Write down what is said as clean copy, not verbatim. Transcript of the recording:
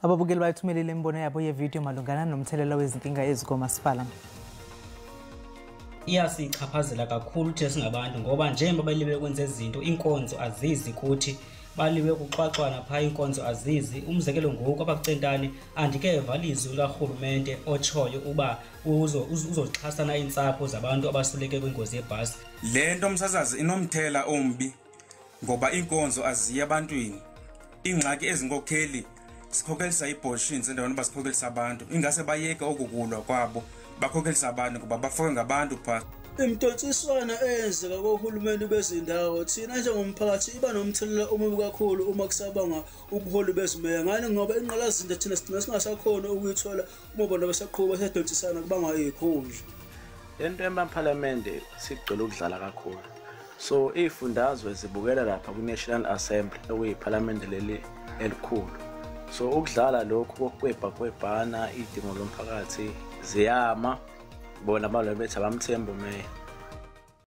Ababukeli bayithumelile imibono yabo yevidiyo malungana nomthelela wezinkinga ezikomasipala. Iyasichaphazela kakhulu thina singabantu, ngoba njengoba baliwe kwenza izinto, iinkonzo azizi kuthi, baliwe kuxwaxwana phaa, iinkonzo azizi. Umzekelo, ngoku abakucentane andikeva lizwi likarhulumente otshoyo uba uzoxhasana iintsapho zabantu abasweleke kwingozi yebhasi. Le nto, msasazi, inomthela ombi ngoba iinkonzo aziyi ebantwini. Iingxaki ezinkokheli zikhokelisa ii-abortions endaweni yoba zikhokelisa abantu. Ingase bayeke oku kulwa kwabo, bakhokelisa abantu ngoba bafakwe ngabantu phaa. Imidonsiswano eyenzeka kohulumeni bezindawo, thina njengomphakathi iba nomthelela omubi kakhulu uma kusabangwa ubuholi bezimeya. Ngani? Ngoba inqalasizinda thina sigcina singasakhoni ukuyithola uma bona besaqhuba besadonsisana kubangwa iy'khundla. Le nto emaphalamende sigcwele ukudlala kakhulu, so iy'fundazwe zibukela lapha kwi-National Assembly, okuyiphalamende leli elikhulu. So ukudlala lokhu kokukwebhakwebhana, iy'dingo zomphakathi ziyama, bona balwa bethi abamthembi umeya.